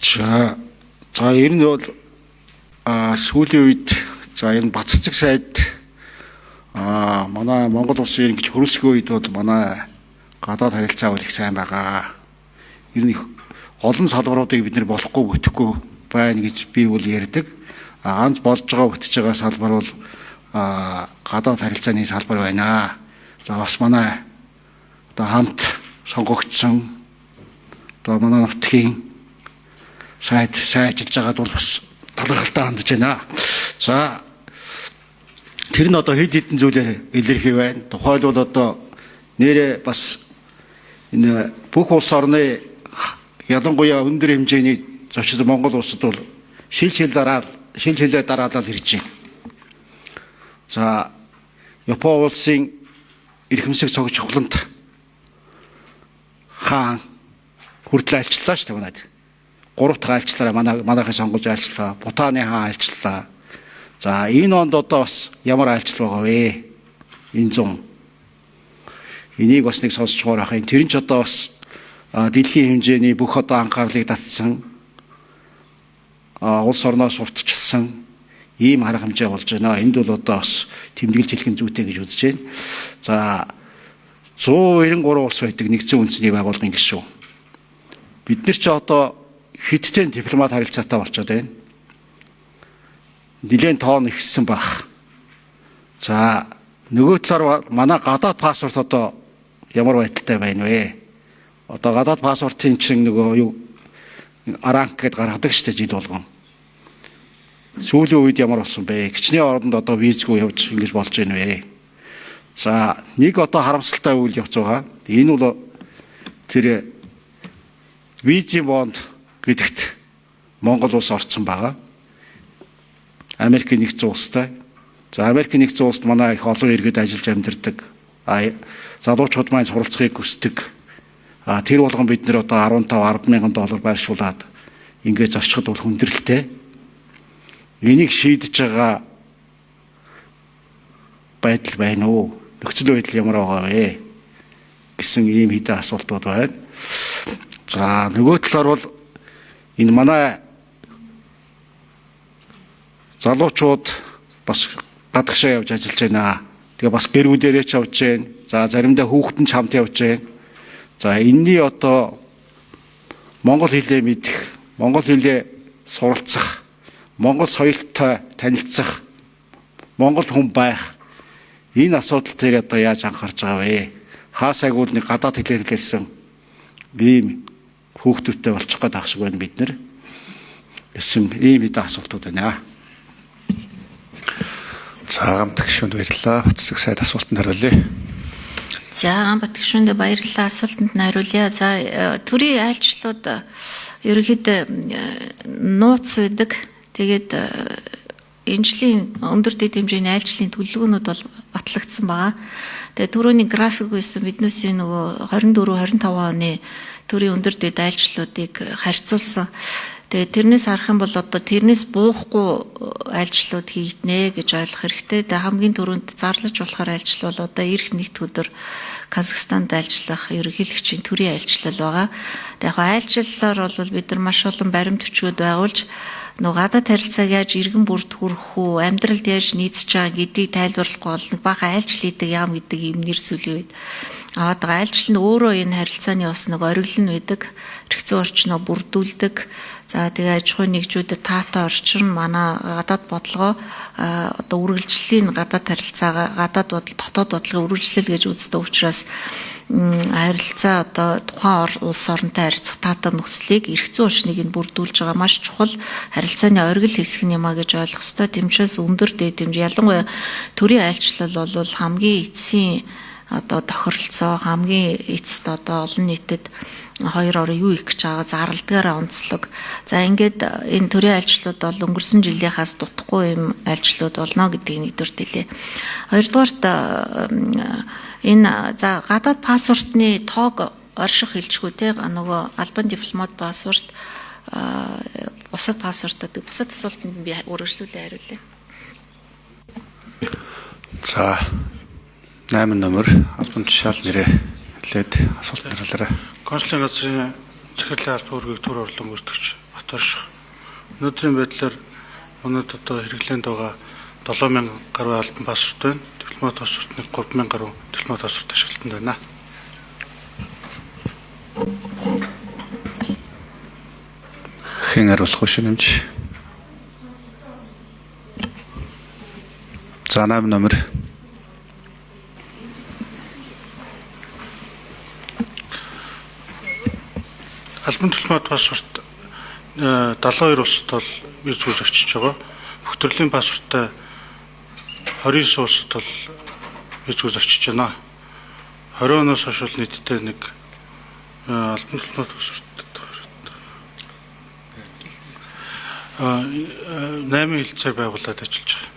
За за ер нь бол сүүлийн үед за энэ Баццэг сайд манай Монгол улсын ингэж хөрөлсгөө үед бол манай гадаад харилцаа бол их сайн байгаа. Ер нь их олон салбаруудыг бид нэр болохгүй бүтэхгүй байна гэж би бол ярьдаг. Ганц болж байгаа бүтэж байгаа салбар бол гадаад харилцааны салбар байна. За бас манай одоо хамт сонгогдсон одоо манай нутгийн сайд сайн ажиллаж байгаад бол бас талархалтай хандж байна. За тэр нь одоо хэд хэдэн зүйлээр илэрхий байна. Тухайлбал одоо нэрээ бас энэ бүх улс орны ялангуяа өндөр хэмжээний зочид Монгол улсад бол шил шил дараа шил шилээ дараалал ирж байна. За Япон улсын эрхэмсэг цогч хулант хаан хүртэл айлчлаа шүү дээ манайд. Гурав дахь айлчлаараа манай манайхын сонгож айлчлаа. Бутаны хаан айлчлаа. За энэ онд одоо бас ямар айлчлал байгаа вэ? Энэ зун. Энийг бас нэг сонсчмоор ах юм. Тэр нь ч одоо бас дэлхийн хэмжээний бүх одоо анхаарлыг татсан улс орноос сурталчилсан ийм арга хэмжээ болж байна. Энд бол одоо бас тэмдэглэж хэлэх нь зүйтэй гэж үзэж байна. За 193 улс байдаг нэгдсэн үндэсний байгууллагын гишүүн. Бид нар ч одоо хидтэн дипломат харилцаатай болчиход байна. Нилээн тоон ихссэн байх. За нөгөө талаар манай гадаад паспорт одоо ямар байдалтай байна вэ? Одоо гадаад паспортын чинь нөгөө юу аранк гэдээ гаргадаг шүү дээ жил болгон. Сүүлийн үед ямар болсон бэ? Гिचний оронд одоо визгүй явж ингэж болж байна вэ? За нэг одоо харамсалтай үйл явц байгаа. Энэ бол тэр визийн бонд гэдэгт Монгол улс орцсон байгаа. Америкийн нэгдсэн улстай. За Америкийн нэгдсэн улсад манай их олон иргэд ажиллаж амьдардаг. Залуучууд маань суралцахыг хүсдэг. Тэр болгон бид нэр одоо 15 10 мянган доллар байршуулад ингээд зорчиход бол хүндрэлтэй. Энийг шийдэж байгаа байдал байна уу? Нөхцөл байдал ямар байгаа вэ? Гэсэн ийм хэдэн асуултууд байна. За нөгөө талаар бол энэ манай залуучууд бас гадагшаа явж ажиллаж байна. Тэгээ бас гэр бүлээрээ ч явж байна. За заримдаа хүүхэд нь ч хамт явж байна. За энэний одоо монгол хэлээ мэдэх, монгол хэлээ суралцах, монгол соёлтой танилцах, монгол хүн байх энэ асуудал дээр одоо яаж анхаарч байгаа вэ? Хаасайг нэг гадаад хэлээр хэлсэн ийм хүүхдүүдтэй болчих гээд ах шиг байна бид нар гэсэн ийм хэдэн асуултууд байна. За гамт гишүүнд баярлалаа. Бацэг сайд асуултанд хариулъя. За Ганбат гишүүндээ баярлалаа. Асуултанд нь хариулъя. За төрийн айлчлалууд ерөнхийдөө нууц байдаг. Тэгээд энэ жилийн өндөр дэд хэмжээний айлчлалын төлөвлөгөөнүүд бол батлагдсан байгаа. Тэгээд түрүүний график байсан биднээсийн нөгөө 24 25 оны төрийн өндөр дэд айлчлалуудыг харьцуулсан. Тэгээд тэрнээс харах юм бол одоо тэрнээс буухгүй айлчлалууд хийгднэ гэж ойлгох хэрэгтэй. Тэгээд хамгийн түрүүнд зарлаж болохоор айлчлал бол одоо ирэх нэгд өдөр Казахстанд айлчлах ерөнхийлөгчийн төрийн айлчлал байгаа. Тэгээд яг айлчлалаар бол бид нар маш олон баримт бичгүүд байгуулж нөгөө гадаад харилцааг яаж иргэн бүрд хүрэх үү, амьдралд яаж нийцэж байгаа гэдгийг тайлбарлахгүй бол нэг бахан айлчлал хийдэг яам гэдэг юм нэр сүлийн үед аваад байгаа. Айлчлал нь өөрөө энэ харилцааны бас нэг ориглол нь байдаг. Хэрэгцээ орчноо бүрдүүлдэг. За тэгээ аж ахуйн нэгжүүдэд таатай орчин манай гадаад бодлогоо одоо үргэлжлэлийн гадаад харилцаагаа гадаад бодол дотоод бодлогын үргэлжлэл гэж үздэг учраас харилцаа одоо тухайн улс оронтой харьцах таатай нөхцөлийг эрх зүйн орчныг нь бүрдүүлж байгаа маш чухал харилцааны оргил хэсэг нь юм а гэж ойлгох ёстой. Тэмчээс өндөр дээд хэмжээ ялангуяа төрийн айлчлал бол хамгийн эцсийн одоо тохиролцоо хамгийн эцэст одоо олон нийтэд хоёр орон юу их гэж байгаа зарладгаараа онцлог. За ингээд энэ төрийн айлчлалууд бол өнгөрсөн жилийнхаас дутхгүй юм айлчлалууд болно гэдгийг нэгдүгээр хэлье. Хоёрдугаарт энэ за гадаад паспортны тоог орших хэлжгүй те нөгөө албан дипломат паспорт бусад паспортууд бусад асуултанд би үргэлжлүүлээ хариулъя. За 8 номер албан тушаал нэрээ хэлээд асуултанд хариулаарай. Консулын газрын захирлын алба үүргийг төр орлон гүйцэтгэгч Бат орших. Өнөөдрийн байдлаар манайд одоо хэрэглээнд байгаа 7000 гаруй албан паспорт байна. Дипломат паспорт нэг 3000 гаруй дипломат паспорт ашиглалтанд байна. Хэн хариулах вэ шүнэмж? За 8 номер. Албан дипломат паспорт 72 улсад бол виз зүүж очиж байгаа. Бүх төрлийн паспорттай 29 улсад бол виз зүүж очиж байна. 20 оноос хойш бол нийтдээ нэг албан дипломат паспорт 8 хэлцээр байгуулад ажиллаж байгаа.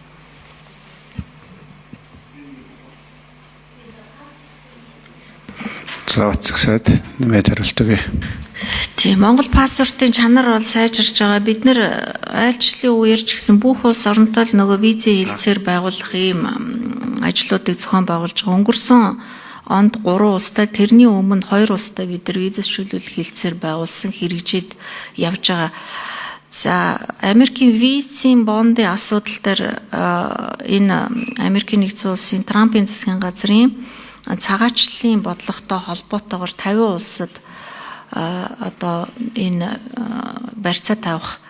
За Бацэг сайд нэмээд хариулт өгье. Тийм, Монгол паспортын чанар бол сайжирч байгаа. Бид нэр айлчлалын үеэр ч гэсэн бүх улс оронтой л нөгөө визийн хэлцээр байгуулах ийм ажлуудыг зохион байгуулж байгаа. Өнгөрсөн онд 3 улстай, тэрний өмнө 2 улстай бид нар визэс чөлөөлөх хэлцээр байгуулсан хэрэгжээд явж байгаа. За Америкийн визийн бондын асуудал дээр энэ Америкийн нэгдсэн улсын Трампын засгийн газрын цагаачлалын бодлоготой холбоотойгоор 50 улсад одоо энэ барьцаа тавих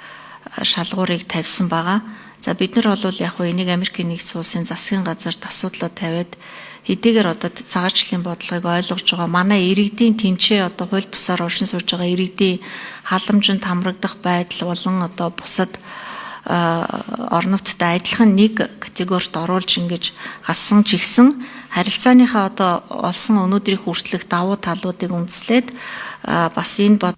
шалгуурыг тавьсан байгаа. За бид нар бол яг хөө энийг Америкийн нэгдсэн улсын засгийн газарт асуудлаа тавиад хэдийгээр одоо цагаачлалын бодлогыг ойлгож байгаа манай иргэдийн тэнцээ одоо хууль бусаар оршин сууж байгаа иргэдийн халамжинд хамрагдах байдал болон одоо бусад орон нутгад адилхан нэг категорид оруулж ингэж хассан ч ихсэн харилцааныхаа одоо олсон өнөөдрийн хүртэлх давуу талуудыг үндэслээд бас энэ бод